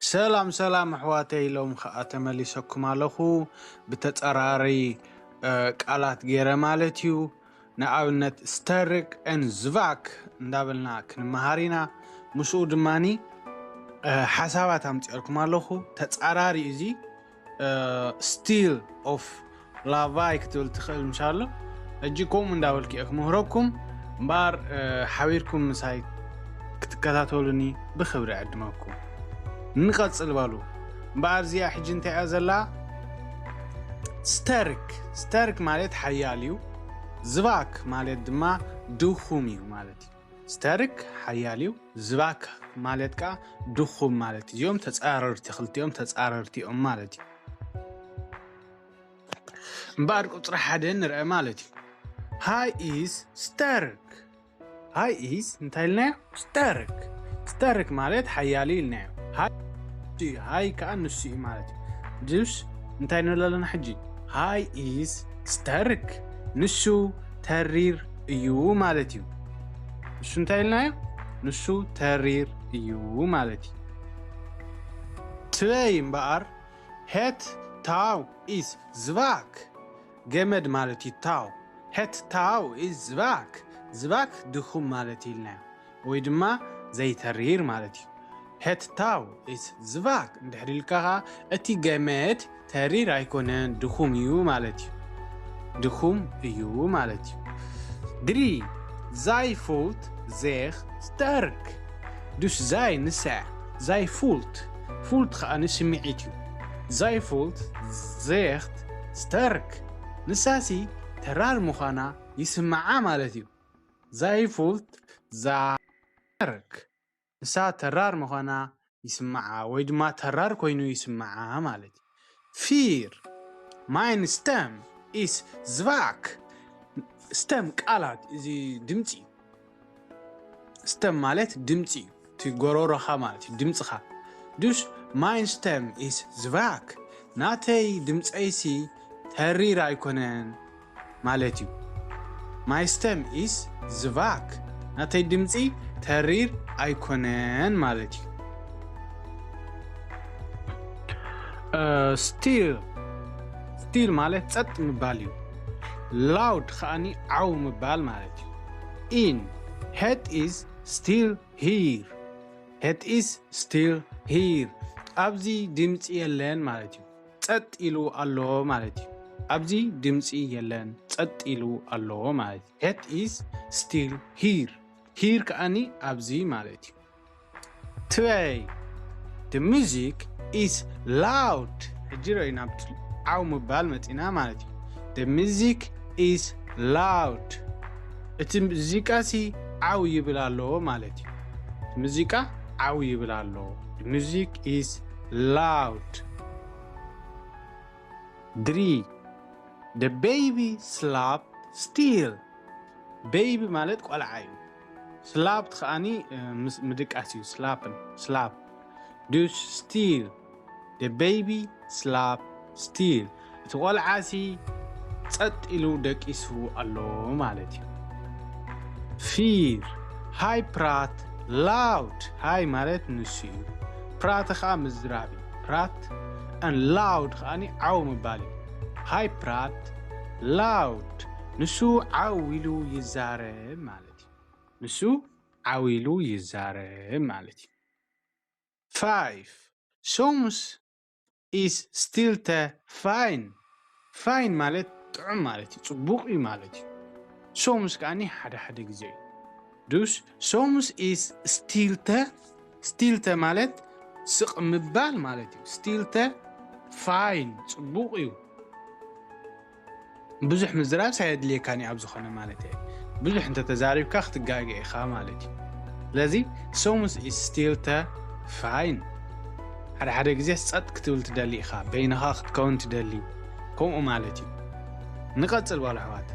ሰላም ሰላም ኣሕዋተይ፣ ሎም ከዓ ተመሊሰኩም ኣለኹ። ብተፃራሪ ቃላት ገይረ ማለት እዩ። ንኣብነት ስተርክ ን ዝቫክ እንዳበልና ክንመሃር ኢና። ምስኡ ድማኒ ሓሳባት ኣምፅኦልኩም ኣለኹ። ተፃራሪ እዚ ስቲል ኦፍ ላቫይ ክትብል ትኽእል ምሻሎ። ሕጂ ከምኡ እንዳበልኩ እየ ክምህረኩም እምበኣር፣ ሓቢርኩም ምሳይ ክትከታተሉኒ ብክብሪ ዕድመኩም። ንቐጽል በሉ። እምበኣር እዚኣ ሕጂ እንታይ እያ ዘላ? ስተርክ። ስተርክ ማለት ሓያል እዩ። ዝባክ ማለት ድማ ድኹም እዩ ማለት እዩ። ስተርክ ሓያል እዩ። ዝባክ ማለት ከዓ ድኹም ማለት እዩ። እዚኦም ተጻረርቲ፣ ክልቲኦም ተጻረርቲ እዮም ማለት እዩ። እምበኣር ቁፅሪ ሓደ ንርአ ማለት እዩ። ሃይ ኢስ ስተርክ። ሃይ ኢስ እንታይ ኢልናዮ? ስተርክ። ስተርክ ማለት ሓያል ኢልናዮ። ሃይ፣ ሃይ ከዓ ንሱ እዩ ማለት እዩ። ድስ እንታይ ንብል ኣለና ሕጂ? ሃይ ኢስ ስተርክ። ንሱ ተሪር እዩ ማለት እዩ። ንሱ እንታይ ኢልናዮ? ንሱ ተሪር እዩ ማለት እዩ። ትበይ እምበኣር ሄት ታው ኢስ ዝባክ። ገመድ ማለት እዩ ታው። ሄት ታው ኢስ ዝባክ። ዝባክ ድኹም ማለት ኢልናዮ ወይ ድማ ዘይተሪር ማለት እዩ። ሄት ታው ኢስ ዝባክ እንድሕር ኢልካ ኸዓ እቲ ገመድ ተሪር ኣይኮነን፣ ድኹም እዩ ማለት እዩ። ድኹም እዩ ማለት እዩ። ድሪ ዛይ ፉልት ዜኽ ስተርክ። ዱስ ዛይ ንሳ፣ ዛይ ፉልት፣ ፉልት ኸዓ ንስምዒት እዩ። ዛይ ፉልት ዜኽት ስተርክ፣ ንሳሲ ተራር ምዃና ይስምዓ ማለት እዩ። ዛይ ፉልት ዛ ስተርክ፣ ንሳ ተራር ምዃና ይስምዓ ወይ ድማ ተራር ኮይኑ ይስምዓ ማለት እዩ። ፊር ማይን ስተም ኢስ ዝባክ። ስተም ቃላት እዚ ድምፂ እዩ። ስተም ማለት ድምፂ እዩ። እቲ ጎሮሮኻ ማለት እዩ፣ ድምፅኻ። ዱስ ማይን ስተም ኢስ ዝባክ። ናተይ ድምፀይሲ ተሪር ኣይኮነን ማለት እዩ። ማይ ስተም ኢስ ዝባክ። ናተይ ድምፂ ተሪር ኣይኮነን ማለት እዩ። ስቲል፣ ስቲል ማለት ጸጥ ምባል እዩ። ላውድ ከኣኒ ዓው ምባል ማለት እዩ። ኢን ሄት ኢስ ስቲል ሂር። ሄት ኢስ ስቲል ሂር። ኣብዚ ድምፂ የለን ማለት እዩ። ጸጥ ኢሉ ኣሎ ማለት እዩ። ኣብዚ ድምፂ የለን፣ ጸጥ ኢሉ ኣሎ ማለት እዩ። ሄት ኢስ ስቲል ሂር። ሂር ከኣኒ ኣብዚ ማለት እዩ። ትበይ the music is loud። ሕጂ ርኣዩ ናብቲ ዓው ምባል መፂና ማለት እዩ። The music is loud። እቲ ሙዚቃ ሲ ዓው ይብል ኣሎ ማለት እዩ። እቲ ሙዚቃ ዓው ይብል ኣሎ። The music is loud። ድሪ the baby slap still። ቤይቢ ማለት ቆልዓ እዩ። ስላፕ ከኣኒ ምድቃስ እዩ። ስላፕን ስላፕ ዱስ ስቲል the baby slap still። እቲ ቆልዓ ሲ ጸጥ ኢሉ ደቂሱ ኣሎ ማለት እዩ። ፊር ሃይ ፕራት ላውድ። ሃይ ማለት ንሱ እዩ። ፕራት ከኣ ምዝራብ እዩ። ፕራት ን ላውድ ከኣኒ ዓው ምባል እዩ። ሃይ ፕራት ላውድ ንሱ ዓው ኢሉ ይዛረብ ማለት እዩ። ንሱ ዓው ኢሉ ይዛረብ ማለት እዩ። ፋይፍ ሶምስ ኢስ ስቲል ተ ፋይን። ፋይን ማለት ጥዑም ማለት እዩ፣ ጽቡቕ እዩ ማለት እዩ። ሶምስ ከኣኒ ሓደ ሓደ ግዜ እዩ። ዱስ ሶምስ ኢስ ስቲል ተ፣ ስቲል ተ ማለት ስቕ ምባል ማለት እዩ። ስቲል ተ ፋይን ጽቡቕ እዩ። ብዙሕ ምዝራብ ሳየድልየካን እዩ ኣብ ዝኾነ ማለት እየ። ብዙሕ እንተተዛሪብካ ክትጋገ ኢኻ ማለት እዩ። ስለዚ ሶምስ ኢስ ስቲል ተ ፋይን። ሓደ ሓደ ግዜ ጸጥ ክትብል ትደሊ ኢኻ፣ በይንኻ ክትከውን ትደሊ፣ ከምኡ ማለት እዩ። ንቐጽል በሉ ኣሕዋት።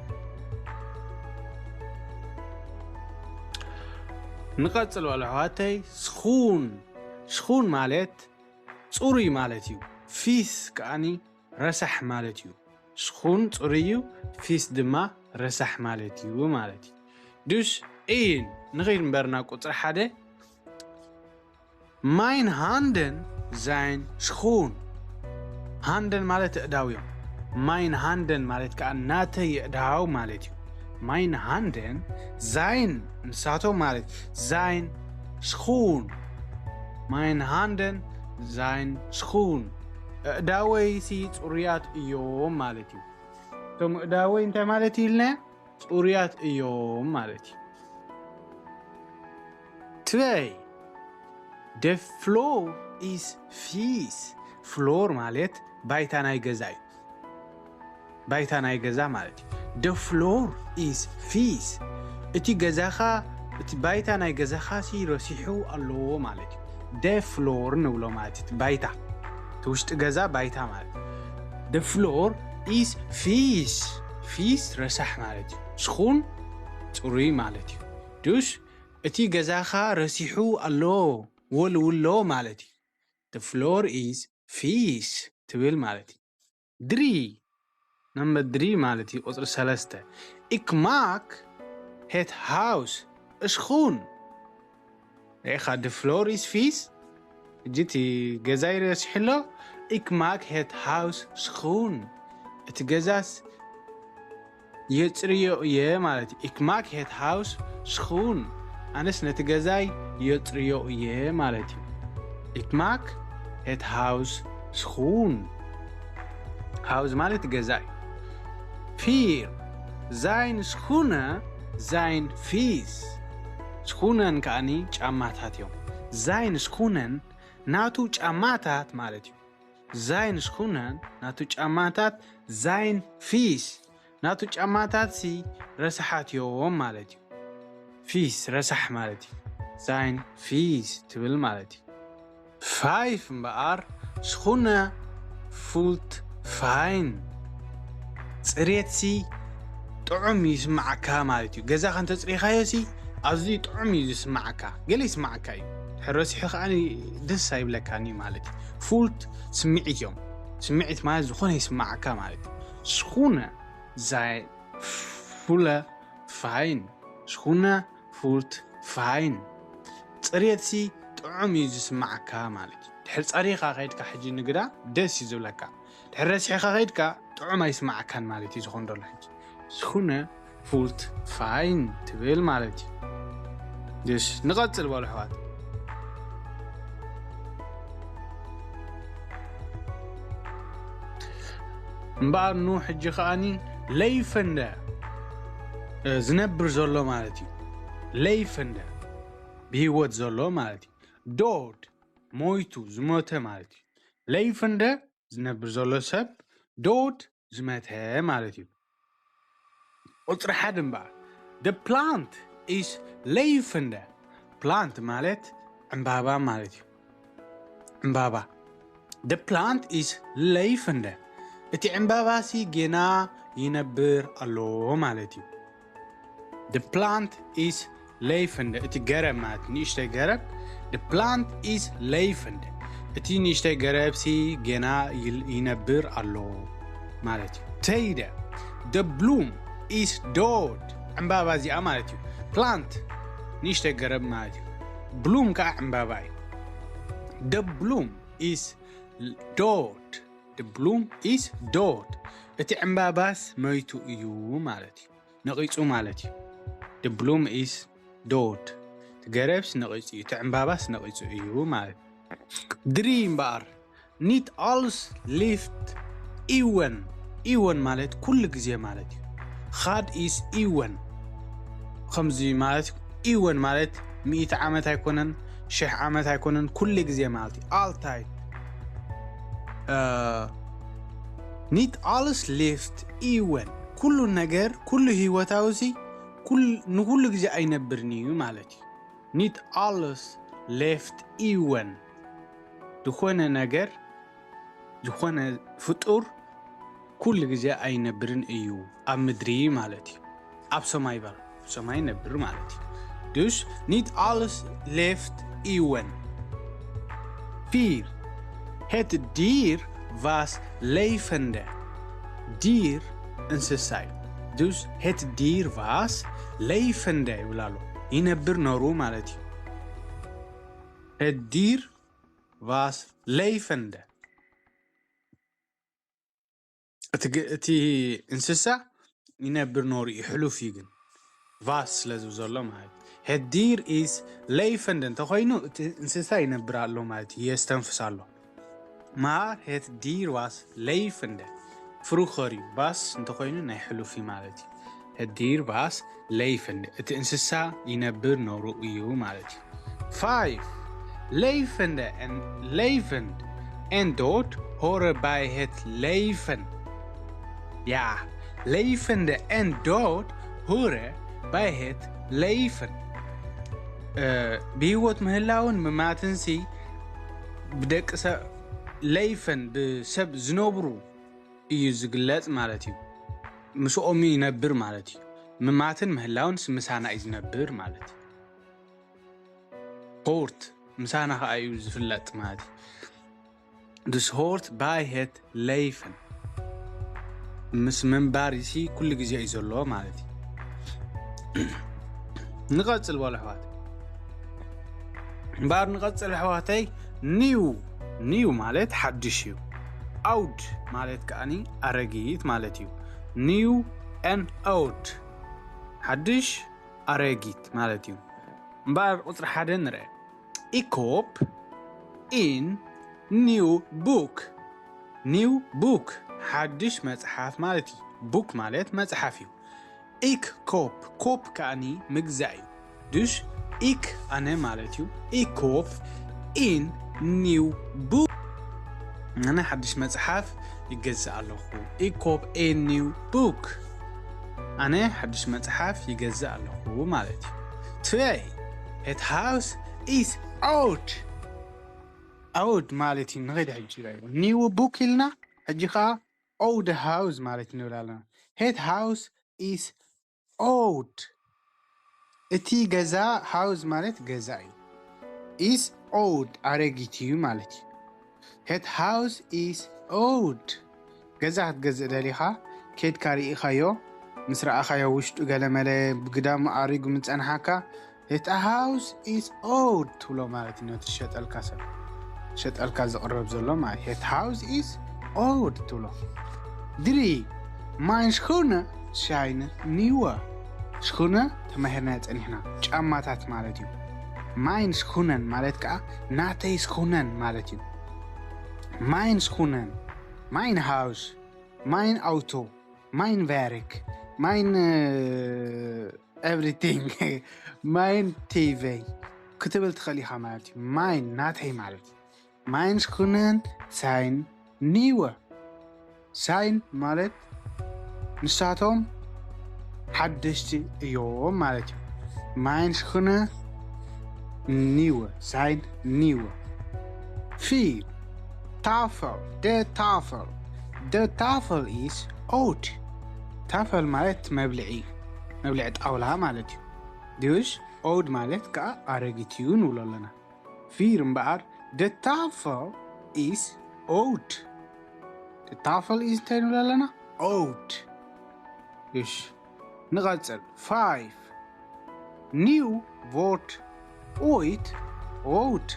ንቐጽል በሉ ኣሕዋተይ። ስኹን፣ ስኹን ማለት ጽሩይ ማለት እዩ። ፊስ ከኣኒ ረሳሕ ማለት እዩ። ስኹን ጽሩይ እዩ፣ ፊስ ድማ ረሳሕ ማለት እዩ ማለት እዩ። ዱስ ኢን ንኸይድ እምበርና ቁጽሪ ሓደ ማይን ሃንደን sein Schoen. Handen ማለት ኣእዳው እዮም። Mein Handen ማለት ከዓ ናተይ ኣእዳው ማለት እዩ። Mein Handen, sein ንሳቶም ማለት sein Schoen. Mein Handen, sein Schoen. ኣእዳወይሲ ጽሩያት እዮም ማለት እዩ። እቶም ኣእዳወይ እንታይ ማለት እዩ ኢልና? ጽሩያት እዮም ማለት እዩ። Twee. De vloer is vies. ፍሎር ማለት ባይታ ናይ ገዛ እዩ። ባይታ ናይ ገዛ ማለት እዩ። De vloer is vies. እቲ ገዛኻ፣ እቲ ባይታ ናይ ገዛኻ ሲ ረሲሑ ኣለዎ ማለት እዩ። De vloer ንብሎ ማለት እቲ ባይታ፣ እቲ ውሽጢ ገዛ ባይታ ማለት እዩ። De vloer is vies. Vies ረሳሕ ማለት እዩ። Schoen ጽሩይ ማለት እዩ። Dus እቲ ገዛኻ ረሲሑ ኣሎ፣ ወልውሎ ማለት እዩ። De vloer is vies ትብል ማለት እዩ። Drie. Number three ማለት እዩ፣ ቁጽሪ ሰለስተ። Ik maak het huis schoon. ሪኢኻ፣ de vloer is vies። ሕጂ እቲ ገዛይ ረሲሑ ኣሎ። Ik maak het huis schoon. እቲ ገዛስ የጽርዮ እየ ማለት እዩ። Ik maak het huis schoon. ኣነስ ነቲ ገዛይ የጽርዮ እየ ማለት እዩ። Ik maak het huis schoon. Huis ማለት ገዛ እዩ። Vier. Zijn schoenen zijn vies. Schoenen ከኣኒ ጫማታት እዮም። Zijn schoenen ናቱ ጫማታት ማለት እዩ። Zijn schoenen ናቱ ጫማታት፣ zijn vies ናቱ ጫማታት ሲ ረሳሓት እዮም ማለት እዩ። Vies ረሳሕ ማለት እዩ። Zijn vies ትብል ማለት እዩ። Vijf እምበኣር፣ Schoenen voelt fijn. ጽሬት ሲ ጥዑም ይስምዓካ ማለት እዩ። ገዛኻ እንተጽሪኻዮ ሲ ኣዝዩ ጥዑም እዩ ዝስምዓካ። ገለ ይስምዓካ እዩ። ድሕሪ ረሲሑ ከኣ ደስ ኣይብለካን እዩ ማለት እዩ። Voelt ስምዒት እዮም። ስምዒት ማለት ዝኾነ ይስምዓካ ማለት እዩ። Schoenen zijn voelen fijn. Schoenen voelt fijn. ጽሬት ሲ ጥዑም እዩ ዝስምዓካ ማለት እዩ። ድሕሪ ጸሪኻ ከይድካ ሕጂ ንግዳ ደስ እዩ ዝብለካ። ድሕሪ ረሲሕኻ ከይድካ ጥዑም ኣይስምዓካን ማለት እዩ ዝኾን ዘሎ ሕጂ። Schoenen voelt fijn ትብል ማለት እዩ። Dus ንቐጽል በሉ ኣሕዋት። እምበኣር ኑ ሕጂ ከኣኒ levende፣ እ፣ ዝነብር ዘሎ ማለት እዩ። Levende ብህይወት ዘሎ ማለት እዩ። Dood ሞይቱ፣ ዝሞተ ማለት እዩ። Levende ዝነብር ዘሎ ሰብ፣ dood ዝመተ ማለት እዩ። ቁጽሪ ሓደ እምበኣር፣ the plant is levende። Plant ማለት ዕምባባ ማለት እዩ። ዕምባባ፣ the plant is levende። እቲ ዕምባባ ሲ ጌና ይነብር ኣሎ ማለት እዩ። The plant is levende። እቲ ገረብ ማለት ንእሽተይ ገረብ፣ the plant is levende። እቲ ንእሽተይ ገረብ ሲ ጌና ይል-፣ ይነብር ኣሎ ማለት እዩ። Tweede, de bloem is dood። ዕምባባ እዚኣ ማለት እዩ። Plant ንእሽተይ ገረብ ማለት እዩ። Bloem ከዓ ዕምባባ እዩ። The bloem is dood። The bloem is dood። እቲ ዕምባባስ መይቱ እዩ ማለት እዩ። ነቒጹ ማለት እዩ። The bloem is dood። እቲ ገረብስ ነቒጹ እዩ፣ እቲ ዕምባባስ ነቒጹ እዩ ማለት እዩ። Drie እምበኣር፣ niet alles leeft eeuwen። Eeuwen ማለት ኩሉ ግዜ ማለት እዩ። Gaat is eeuwen። ከምዚ ማለት eeuwen ማለት ሚእቲ ዓመት ኣይኮነን፣ ሽሕ ዓመት ኣይኮነን፣ ኩሉ ግዜ ማለት እዩ። Altijd። እ፣ niet alles leeft eeuwen። ኩሉ ነገር፣ ኩሉ ህይወታዊ ሲ ኩል-፣ ንኩሉ ግዜ ኣይነብርን እዩ ማለት እዩ። Niet alles leeft eeuwen። ዝኾነ ነገር፣ ዝኾነ ፍጡር ኩሉ ግዜ ኣይነብርን እዩ፣ ኣብ ምድሪ ማለት እዩ። ኣብ ሰማይ በል፣ ኣብ ሰማይ ነብር ማለት እዩ። Dus niet alles leeft eeuwen. Vier. Het dier was levende. Dier እንስሳ እዩ። Dus het dier was levende ይብል ኣሎ፣ ይነብር ነሩ ማለት እዩ። Het dier was leifende። እቲ ግ- እቲ እንስሳ ይነብር ኖሩ እዩ፣ ሕሉፍ እዩ ግን። ቫስ ስለ ዝብል ዘሎ ማለት። Het dier is levend እንተኾይኑ እቲ እንስሳ ይነብር ኣሎ ማለት እዩ፣ የስተንፍስ ኣሎ። Maar het dier was leifende። ፍሩኸር እዩ። ቫስ እንተኾይኑ ናይ ሕሉፍ እዩ ማለት እዩ። Het dier was levend። እቲ እንስሳ ይነብር ኖሩ እዩ ማለት እዩ። Five. Leifende en levend en dood horen bij het leven. Ja, levende en dood horen bij het leven. ብህይወት ምህላውን ምማትን ሲ ብደቂ ሰብ፣ ሌይፈን ብሰብ ዝነብሩ እዩ ዝግለጽ ማለት እዩ። ምስኦም ይነብር ማለት እዩ። ምማትን ምህላውን ስ- ምሳና እዩ ዝነብር ማለት እዩ። ሆርት ምሳና ከዓ እዩ ዝፍለጥ ማለት እዩ። Dus hoort bij het leven. ምስ ምንባር ሲ ኩሉ ግዜ እዩ ዘሎ ማለት እዩ። ንቐጽል በሉ ኣሕዋት። እምበኣር ንቐጽል ኣሕዋተይ። ኒው፣ ኒው ማለት ሓድሽ እዩ። ኣውድ ማለት ከኣኒ ኣረጊት ማለት እዩ። ኒው ኤን ኣውድ፣ ሓድሽ ኣረጊት ማለት እዩ። እምበኣር ቁጽሪ ሓደ ንርአ። Ik koop een nieuw boek. ኒው ቡክ ሓድሽ መጽሓፍ ማለት እዩ። ቡክ ማለት መጽሓፍ እዩ። Ik koop፣ ኮፕ ከኣኒ ምግዛእ እዩ። Dus ik ኣነ ማለት እዩ። Ik koop een nieuw boek. ኣነ ሓድሽ መጽሓፍ ይገዝእ ኣለኹ። Ik koop een nieuw boek. ኣነ ሓድሽ መጽሓፍ ይገዝእ ኣለኹ ማለት እዩ። Twee. Het huis is oud. ኣውድ ማለት እዩ። ንኸይድ ሕጂ ራዩ ኒው ቡክ ኢልና፣ ሕጂ ከዓ ኦውድ ሃውስ ማለት ንብል ኣለና። Het huis is oud. እቲ ገዛ፣ ሃውስ ማለት ገዛ እዩ። Is old ኣረጊት እዩ ማለት እዩ። Het huis is old. ገዛ ክትገዝእ ደሊኻ፣ ኬድካ ርኢኻዮ፣ ምስ ረኣኻዮ ውሽጡ ገለመለ ብግዳሙ ኣሪጉ ምጸንሓካ፣ Het huis is old ትብሎ ማለት እዩ። ነቲ ዝሸጠልካ ሰብ፣ ሸጠልካ ዝቕረብ ዘሎ ማለት፣ Het huis is old ትብሎ። Drie. Mijn schoenen zijn nieuw. ሽኹነ ተማሂርና ጸኒሕና፣ ጫማታት ማለት እዩ። Mijn schoenen ማለት ከዓ ናተይ ሽኹነን ማለት እዩ። Mijn schoenen, mijn huis, mijn auto, mijn werk, mijn everything, mijn ቲቪ ክትብል ትኽእል ኢኻ ማለት እዩ። Mijn ናተይ ማለት እዩ። Mijn schoenen zijn nieuw. Zijn ማለት ንሳቶም ሓደሽቲ እዮም ማለት እዩ። Mijn schoenen nieuw zijn nieuw. Vier. Tafel, de tafel. De tafel is oud. ታፈል ማለት መብልዒ፣ መብልዒ ጣውላ ማለት እዩ። Dus old ማለት ከዓ ኣረጊት እዩ ንብሎ ኣለና። Vier እምበኣር፣ de tafel is oud. De tafel is እንታይ ንብል ኣለና? Old. እሺ፣ ንቐጽል። Five. Nieuw wordt ooit oud.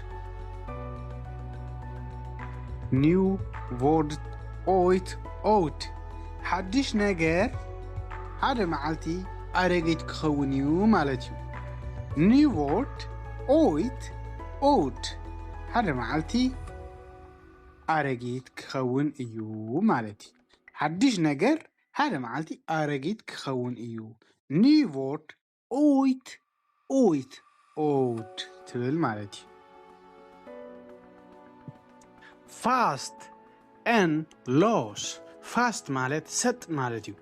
Nieuw wordt ooit oud. ሓድሽ ነገር ሓደ መዓልቲ ኣረጊት ክኸውን እዩ ማለት እዩ። Nieuw wordt ooit oud. ሓደ መዓልቲ ኣረጊት ክኸውን እዩ ማለት እዩ። ሓድሽ ነገር ሓደ መዓልቲ ኣረጊት ክኸውን እዩ። Nieuw wordt ooit, ooit, oud ትብል ማለት እዩ። Vast en los. ፋስት ማለት ሰጥ ማለት እዩ።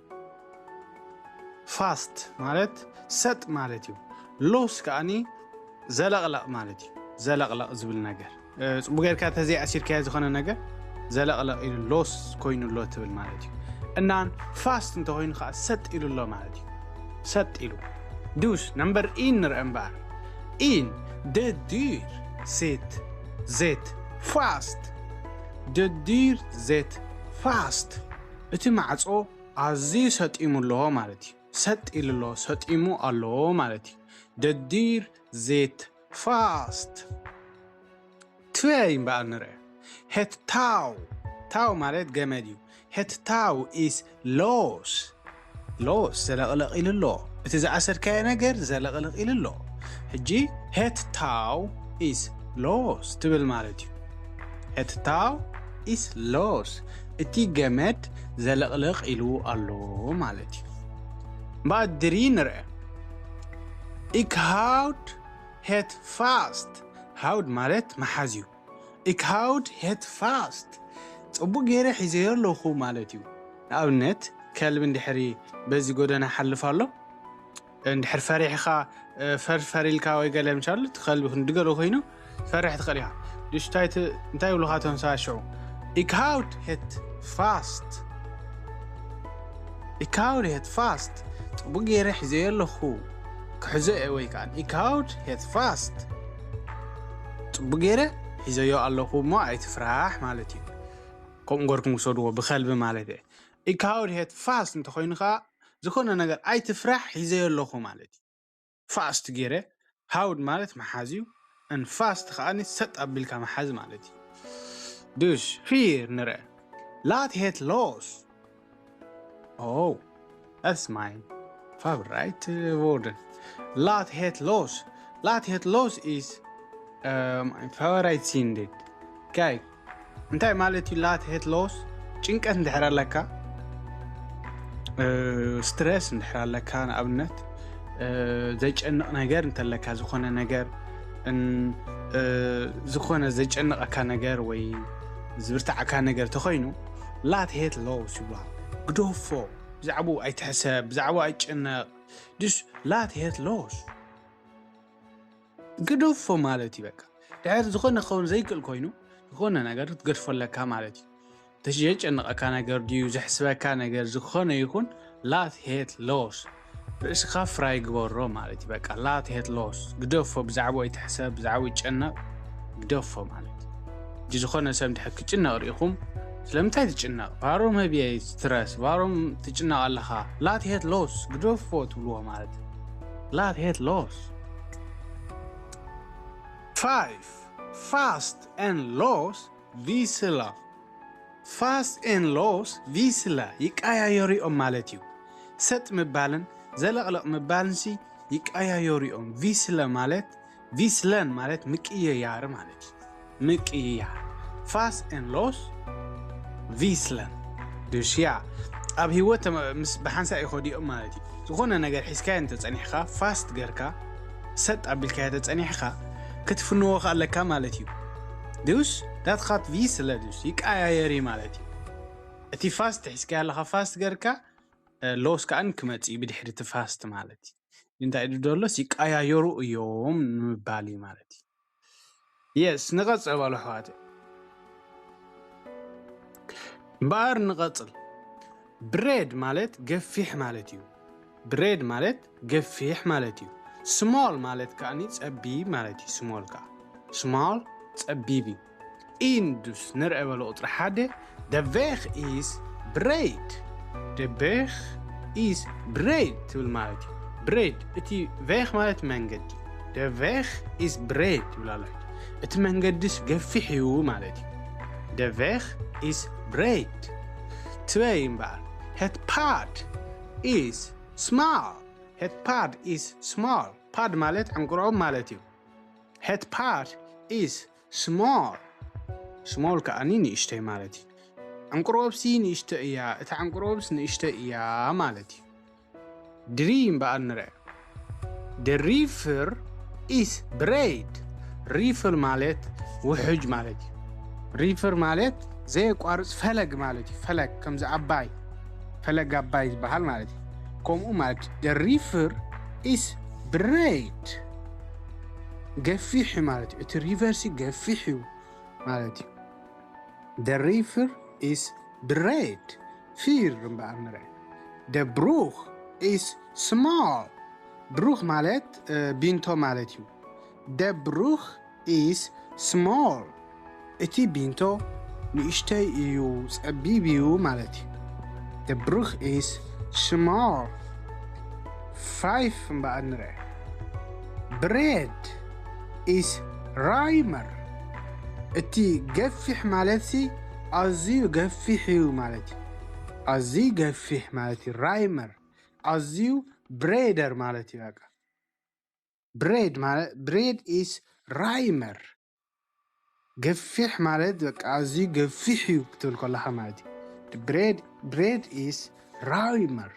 ፋስት ማለት ሰጥ ማለት እዩ። ሎስ ከኣኒ ዘለቕለቕ ማለት እዩ። ዘለቕለቕ ዝብል ነገር፣ እ፣ ጽቡቕ ጌርካ ተዘይኣሲርካዮ ዝኾነ ነገር ዘለቕለቕ ኢሉ ሎስ ኮይኑ ኣሎ ትብል ማለት እዩ። እናን ፋስት እንተኾይኑ ከዓ ሰጥ ኢሉ ኣሎ ማለት እዩ። ሰጥ ኢሉ። Dus number E ንርአ እምበኣር። Een, de deur zit, zit vast. De deur zit vast. እቲ ማዕጾ ኣዝዩ ሰጢሙ ኣሎ ማለት እዩ። ሰጥ ኢሉ ኣሎ፣ ሰጢሙ ኣሎ ማለት እዩ። De deur zit vast. ትበይ እምበኣር ንርአ። Het touw፣ ታው ማለት ገመድ እዩ። Het touw is los። Los፣ ዘለቕለቕ ኢሉ ኣሎ። እቲ ዝኣሰርካዮ ነገር ዘለቕለቕ ኢሉ ኣሎ። ሕጂ het touw is los ትብል ማለት እዩ። Het touw is los፣ እቲ ገመድ ዘለቕለቕ ኢሉ ኣሎ ማለት እዩ። እምበኣር ድሪ ንርአ። Ik houd het vast። Houd ማለት ምሓዝ እዩ። Ik houd het vast። ጽቡቕ ገይረ ሒዘዮ ኣለኹ ማለት እዩ። ንኣብነት፣ ከልቢ እንድሕሪ በዚ ጎደና ሓልፍ ኣሎ፣ እንድሕር ፈሪሕኻ፣ እ፣ ፈርፈር ኢልካ ወይ ገለ ምሻሉ፣ እቲ ከልቢ ክንዲ ገለ ኮይኑ፣ ትፈርሕ ትኽእል ኢኻ። ድሽ እንታይ ት-፣ እንታይ ይብሉኻ እቶም ሰባት ሽዑ? Ik houd het vast። Ik houd het vast። ጽቡቕ ገይረ ሒዘዮ ኣለኹ። ክሕዞ እየ ወይ ከዓ ik houd het vast። ጽቡቕ ገይረ ሒዘዮ ኣለኹ እሞ ኣይትፍራሕ ማለት እዩ። ከምኡ ገርኩም ውሰድዎ ብኸልቢ ማለት እየ። Ik houd het vast እንተኾይኑ ከዓ ዝኾነ ነገር ኣይትፍራሕ ሒዘዮ ኣለኹ ማለት እዩ። Vast ገይረ፣ houd ማለት ምሓዝ እዩ። En vast ከዓኒ ሰጥ ኣቢልካ ምሓዝ ማለት እዩ። Dus vier ንርአ። Laat het los። Oh, that's my favorite, uh, woorden. Laat het los. Laat het los is, uh, my favorite zin dit. Kijk, እንታይ ማለት እዩ laat het los? ጭንቀት እንድሕር ኣለካ፣ እ፣ ስትረስ እንድሕር ኣለካ፣ ንኣብነት፣ እ፣ ዘጨንቕ ነገር እንተለካ፣ ዝኾነ ነገር፣ እን-፣ እ፣ ዝኾነ ዘጨንቐካ ነገር ወይ ዝብርትዓካ ነገር ተኾይኑ፣ laat het los ይብልዋ። ግደፎ፣ ብዛዕባኡ ኣይትሕሰብ፣ ብዛዕባኡ ኣይጨነቕ። Dus laat het los። ግደፎ ማለት እዩ። በቃ፣ ድሕር ዝኾነ ክኸውን ዘይክእል ኮይኑ፣ ዝኾነ ነገር ክትገድፎ ኣለካ ማለት እዩ። ተሽ-፣ ዘጨንቐካ ነገር ድዩ፣ ዘሕስበካ ነገር፣ ዝኾነ ይኹን፣ laat het los። ርእስኻ ፍራይ ግበሮ ማለት እዩ። በቃ፣ laat het los። ግደፎ፣ ብዛዕባኡ ኣይትሕሰብ፣ ብዛዕባኡ ይጨነቕ፣ ግደፎ ማለት እዩ። ሕጂ ዝኾነ ሰብ እንድሕር ክጭነቕ ርኢኹም፣ ስለምንታይ ትጭነቕ? ባሮም ህብየይ ስትረስ፣ ባሮም ትጭነቕ ኣለኻ። Laat het los፣ ግደፎ ትብልዎ ማለት እዩ። Laat het los። Five. Vast en los wisselen. Vast en los wisselen፣ ይቀያየሩ እዮም ማለት እዩ። ሰጥ ምባልን ዘለቕለቕ ምባልንሲ ይቀያየሩ እዮም። Wisselen ማለት፣ wisselen ማለት ምቅይያር ማለት እዩ። ምቅይያር። Vast en los wisselen። Dus ja፣ ኣብ ህይወት ተመ-፣ ምስ ብሓንሳእ ይኸዱ እዮም ማለት እዩ። ዝኾነ ነገር ሒዝካዮ እንተጸኒሕካ፣ ፋስት ገርካ፣ ሰጥ ኣቢልካዮ ተጸኒሕካ፣ ክትፍንዎ ከኣ ኣለካ ማለት እዩ። Dus dat gaat wisselen፣ dus ይቀያየር እዩ ማለት እዩ። እቲ ፋስት ሒዝካዮ ኣለኻ፣ ፋስት ገርካ፣ እ፣ ሎስ ከኣ ክመጽእ እዩ ብድሕሪ እቲ ፋስት ማለት እዩ። እንታይ እዩ ደሎስ ይቀያየሩ እዮም ንምባል እዩ ማለት እዩ። የስ፣ ንቐጽል በሉ ኣሕዋተይ። እምበኣር ንቐጽል። ብሬድ ማለት ገፊሕ ማለት እዩ። ብሬድ ማለት ገፊሕ ማለት እዩ። ስሞል ማለት ከኣኒ ጸቢብ ማለት እዩ። ስሞል ከኣ፣ ስሞል ጸቢብ እዩ። ኢንዱስ ንርአ በሉ ቁጽሪ ሓደ። De weg is breed። De weg is breed ትብል ማለት እዩ። ብሬድ፣ እቲ ቬግ ማለት መንገዲ። De weg is breed ይብል ኣሎ። እቲ መንገድስ ገፊሕ እዩ ማለት እዩ። De weg is breed። ትበይ እምበኣር። Het pad is smal። Het pad is smal። ፓድ ማለት ዕንቁርዖብ ማለት እዩ። Het pad is smal። ስሞል ከኣኒ ንእሽተይ ማለት እዩ። ዕንቁርዖብሲ ንእሽተይ እያ፣ እታ ዕንቁርዖብስ ንእሽተይ እያ ማለት እዩ። ድሪ እምበኣር ንርአ። De river is breed። ሪፍር ማለት ውሕጅ ማለት እዩ። ሪፍር ማለት ዘየቋርጽ ፈለግ ማለት እዩ። ፈለግ ከምዚ ኣባይ፣ ፈለግ ኣባይ ዝበሃል ማለት እዩ። ከምኡ ማለት እዩ። The river is breed። ገፊሕ እዩ ማለት እዩ። እቲ ሪቨርሲ ገፊሕ እዩ ማለት እዩ። The river is breed። ፊር እምበኣር ንርአ። De brug is smal። ብሩኽ ማለት፣ እ፣ ቢንቶ ማለት እዩ። De brug is smal። እቲ ቢንቶ ንእሽተይ እዩ፣ ጸቢብ እዩ ማለት እዩ። De brug is smal። ፋይፍ እምበኣር ንርአ። Breed is ruimer። እቲ ገፊሕ ማለት ሲ ኣዝዩ ገፊሕ እዩ ማለት እዩ። ኣዝዩ ገፊሕ ማለት እዩ። ራይመር ኣዝዩ ብሬደር ማለት እዩ። በቃ ብሬድ ማለት ብሬድ ኢስ ራይመር ገፊሕ ማለት በቃ ኣዝዩ ገፊሕ እዩ ክትብል ከለኻ ማለት እዩ። ብሬድ ብሬድ ኢስ ራይመር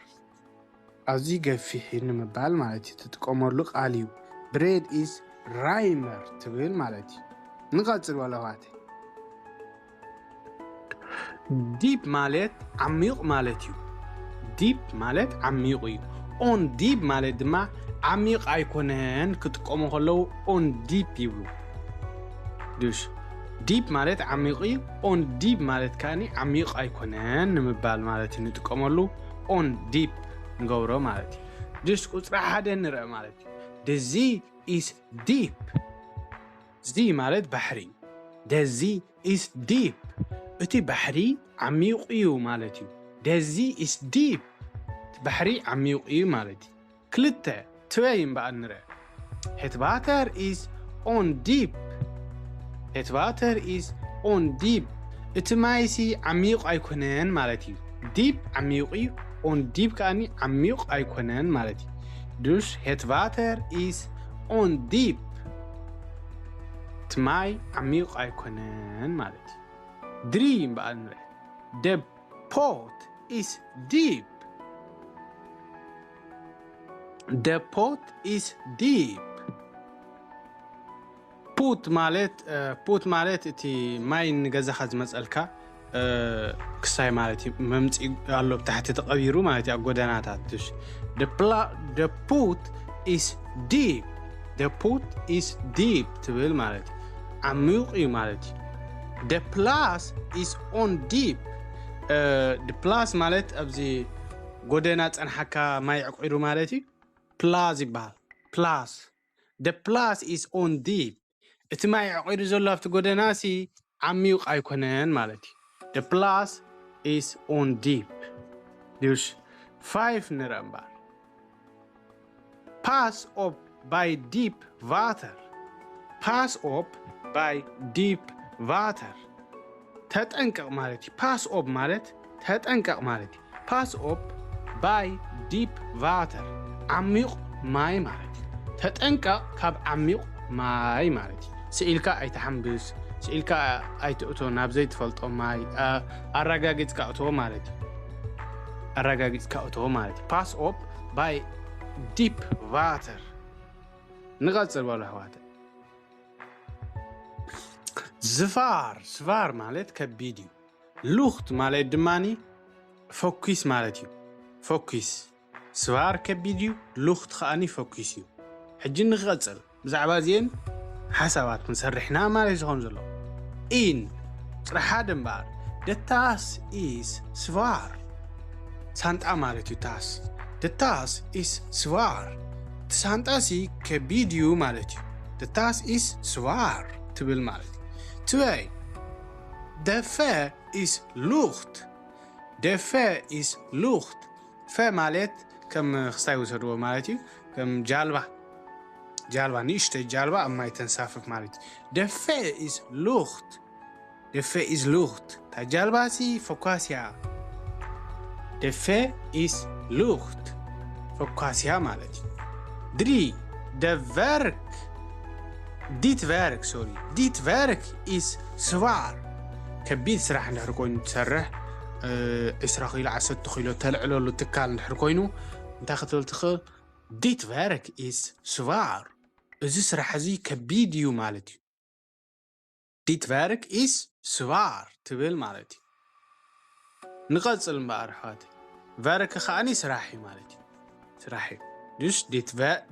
ኣዝዩ ገፊሕ እዩ ንምባል ማለት እዩ ትጥቀመሉ ቃል እዩ። ብሬድ ኢስ ራይመር ትብል ማለት እዩ። ንቐጽል ወለዋት። ዲፕ ማለት ዓሚቕ ማለት እዩ። ዲፕ ማለት ዓሚቕ እዩ። ኦን ዲፕ ማለት ድማ ዓሚቕ ኣይኮነን ክጥቀሙ ከለዉ ኦን ዲፕ ይብሉ። ድሽ ዲፕ ማለት ዓሚቕ እዩ። ኦን ዲፕ ማለት ከኣኒ ዓሚቕ ኣይኮነን ንምባል ማለት እዩ ንጥቀመሉ። ኦን ዲፕ ንገብሮ ማለት እዩ። ድሽ ቁፅሪ ሓደ ንርአ ማለት እዩ። ደዚ ኢስ ዲፕ። ዚ ማለት ባሕሪ እዩ። ደዚ ኢስ ዲፕ። እቲ ባሕሪ ዓሚቕ እዩ ማለት እዩ። ደዚ ኢስ ዲፕ። እቲ ባሕሪ ዓሚቕ እዩ ማለት እዩ። ክልተ ትበይ እምበኣር ንረ ሄትባተር ኢስ ኦን ዲፕ። ሄትባተር ኢስ ኦን ዲፕ። እቲ ማይሲ ዓሚቕ ኣይኮነን ማለት እዩ። ዲፕ ዓሚቕ እዩ። ኦን ዲፕ ከኣኒ ዓሚቕ ኣይኮነን ማለት እዩ። ዱሽ ሄትባተር ኢስ ኦን ዲፕ። እቲ ማይ ዓሚቕ ኣይኮነን ማለት እዩ። ድሪ እምበኣር ንረ ደ ፖት ኢስ ዲፕ። ደ ፖት ኢስ ዲፕ። ፑት ማለት ፑት ማለት እቲ ማይ ንገዛኻ ዝመፀልካ ክሳይ ማለት እዩ። መምፂ ኣሎ ብታሕቲ ተቐቢሩ ማለት እዩ ኣብ ጎደናታት። ዱሽ ደ ፑት ኢስ ዲፕ። ደ ፑት ኢስ ዲፕ ትብል ማለት እዩ። ዓሚቕ እዩ ማለት እዩ። ደ ፕላስ ኢስ ኦን ዲፕ። ደ ፕላስ ማለት ኣብዚ ጎደና ፀንሓካ ማይ ዕቂሩ ማለት እዩ። ፕላስ ይበሃል። ፕላስ ደ ፕላስ ኢስ ኦን ዲፕ። እቲ ማይ ዕቂሩ ዘሎ ኣብቲ ጎደና ሲ ዓሚቕ ኣይኮነን ማለት እዩ። ደ ፕላስ ኢስ ኦን ዲፕ። ድሽ ፋይፍ ንረ እምበር። ፓስ ኦፕ ባይ ዲፕ ቫተር። ፓስ ኦፕ ባይ ዲፕ ቫተር። ተጠንቀቕ ማለት እዩ። ፓስ ኦፕ ማለት ተጠንቀቕ ማለት እዩ። ፓስ ኦፕ ባይ ዲፕ ቫተር። ዓሚቕ ማይ ማለት እዩ። ተጠንቀቕ ካብ ዓሚቕ ማይ ማለት እዩ። ስኢልካ ኣይትሓምብስ። ስኢልካ ኣይትእቶ ናብ ዘይትፈልጦ ማይ። ኣረጋጊጽካ እቶ ማለት እዩ። ኣረጋጊጽካ እቶ ማለት እዩ። ፓስ ኦፕ ባይ ዲፕ ቫተር። ንቐጽል በሉ ኣሕዋተ። ዝፋር ዝፋር ማለት ከቢድ እዩ። ሉኽት ማለት ድማኒ ፈኲስ ማለት እዩ። ፈኲስ ዝፋር ከቢድ እዩ። ሉኽት ከኣኒ ፈኲስ እዩ። ሕጂ ንኽቐጽል ብዛዕባ እዚአን ሓሳባት ክንሰርሕና ማለት ዝኾን ዘሎ ኢን ጽሪ ሓደ እምበኣር ደታስ ኢስ ዝፋር ሳንጣ ማለት እዩ። ታስ ደታስ ኢስ ዝፋር እቲ ሳንጣ ሲ ከቢድ እዩ ማለት እዩ። ደታስ ኢስ ዝፋር ትብል ማለት እዩ። ትበይ ደፈ ኢስ ሉኽት። ደፈ ኢስ ሉኽት። ፈ ማለት ከም ክስታይ ውሰድዎ ማለት እዩ። ከም ጃልባ ጃልባ ንእሽተይ ጃልባ ኣብ ማይ ተንሳፍፍ ማለት እዩ። ደፈ ኢስ ሉኽት። ደፈ ኢስ ሉኽት። እታ ጃልባ ሲ ፈኳስ እያ። ደፈ ኢስ ሉኽት። ፈኳስ እያ ማለት እዩ። ድሪ ደቨርክ ዲት ቨርክ ሶሪ ዲት ቨርክ ኢስ ዝፋር። ከቢድ ስራሕ እንድሕር ኮይኑ ትሰርሕ ዕስራ ኪሎ ዓሰርተ ኪሎ ተልዕለሉ ትካል እንድሕር ኮይኑ እንታይ ክትብል ትኽእል? ዲት ቨርክ ኢስ ዝፋር። እዚ ስራሕ እዚ ከቢድ እዩ ማለት እዩ። ዲት ቨርክ ኢስ ዝፋር ትብል ማለት እዩ። ንቐጽል እምበኣር ኣሕዋት ቨርክ ከዓኒ ስራሕ እዩ ማለት እዩ። ስራሕ እዩ። ድሽ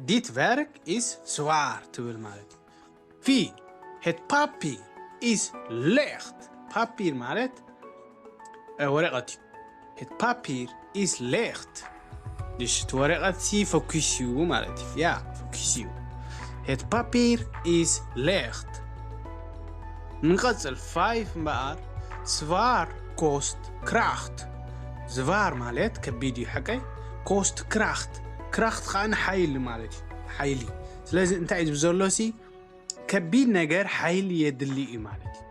ዲት ቨርክ ኢስ ዝፋር ትብል ማለት እዩ። ፊ ሄት ፓፒር ኢስ ሌኽት። ፓፒር ማለት ወረቐት እዩ። ሄት ፓፒር ኢስ ሌኽት። ድሽ እቲ ወረቐት ሲ ፈኲስ እዩ ማለት እዩ። ያ ፈኲስ እዩ። ሄት ፓፒር ኢስ ሌኽት። ንቐጽል ፋይፍ እምበኣር ዝፋር ኮስት ክራኽት። ዝፋር ማለት ከቢድ እዩ ሓቀይ። ኮስት ክራኽት። ክራኽት ከኣ ንሓይሊ ማለት እዩ። ሓይሊ። ስለዚ እንታይ እዩ ዝብል ዘሎ ሲ ከቢድ ነገር ሓይሊ የድሊ እዩ ማለት እዩ።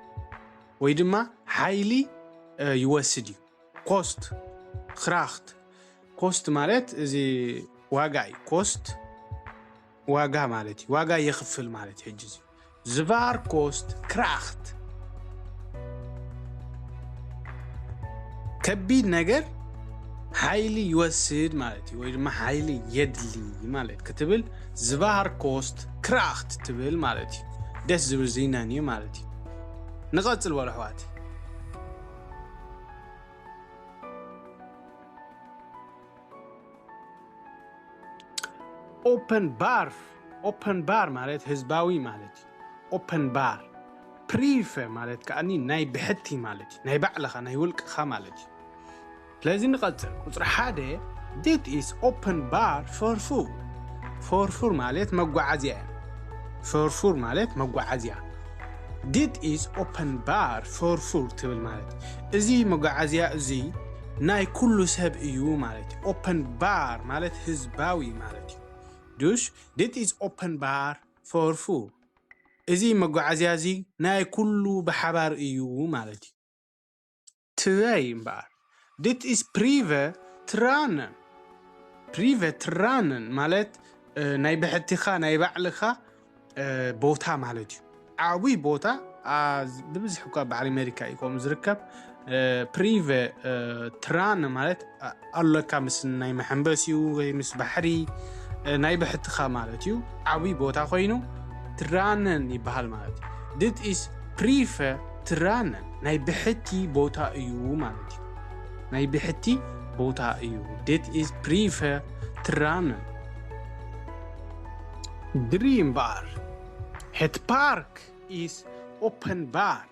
ወይ ድማ ሓይሊ ይወስድ እዩ። ኮስት ክራኽት። ኮስት ማለት እዚ ዋጋ እዩ። ኮስት ዋጋ ማለት እዩ። ዋጋ የኽፍል ማለት እዩ። ሕጂ እዚ ዝባር ኮስት ክራኽት፣ ከቢድ ነገር ሓይሊ ይወስድ ማለት እዩ። ወይ ድማ ሓይሊ የድሊ ማለት ክትብል ዝባር ኮስት ክራኽት ትብል ማለት እዩ። ደስ ዝብል ዝይነን እዩ ማለት እዩ። ንቐጽል በሉ ኣሕዋት። ኦፐን ባር። ኦፐን ባር ማለት ህዝባዊ ማለት እዩ። ኦፐን ባር። ፕሪፈ ማለት ከኣኒ ናይ ብሕቲ ማለት እዩ። ናይ ባዕልኻ ናይ ውልቅኻ ማለት እዩ። ስለዚ ንቐጽል። ቁጽሪ ሓደ፣ ዲት ኢስ ኦፐን ባር ፎር ፉር። ፎር ፉር ማለት መጓዓዝያ እዩ። ፎር ፉር ማለት መጓዓዝያ። ዲት ኢስ ኦፐን ባር ፎር ፉር ትብል ማለት እዩ። እዚ መጓዓዝያ እዚ ናይ ኩሉ ሰብ እዩ ማለት እዩ። ኦፐን ባር ማለት ህዝባዊ ማለት እዩ። ዱሽ፣ ዲት ኢስ ኦፐን ባር ፎር ፉር። እዚ መጓዓዝያ እዚ ናይ ኩሉ ብሓባር እዩ ማለት እዩ። ትበይ እምበኣር፣ ዲት ኢስ ፕሪቨ ትራነን። ፕሪቨ ትራነን ማለት ናይ ብሕትኻ ናይ ባዕልኻ ቦታ ማለት እዩ። ዓብይ ቦታ ብብዝሕ እኳ በዓል ኣሜሪካ እዩ ከምኡ ዝርከብ። ፕሪቨ ትራን ማለት ኣለካ ምስ ናይ መሐንበሲኡ ወይ ምስ ባሕሪ ናይ ብሕትኻ ማለት እዩ። ዓብይ ቦታ ኮይኑ ትራነን ይበሃል ማለት እዩ። ዲት ኢስ ፕሪፈ ትራነን ናይ ብሕቲ ቦታ እዩ ማለት እዩ። ናይ ብሕቲ ቦታ እዩ። ዲት ኢስ ፕሪፈ ትራነን። ድሪም ባር። ሄት ፓርክ ኢስ ኦፐን ባር።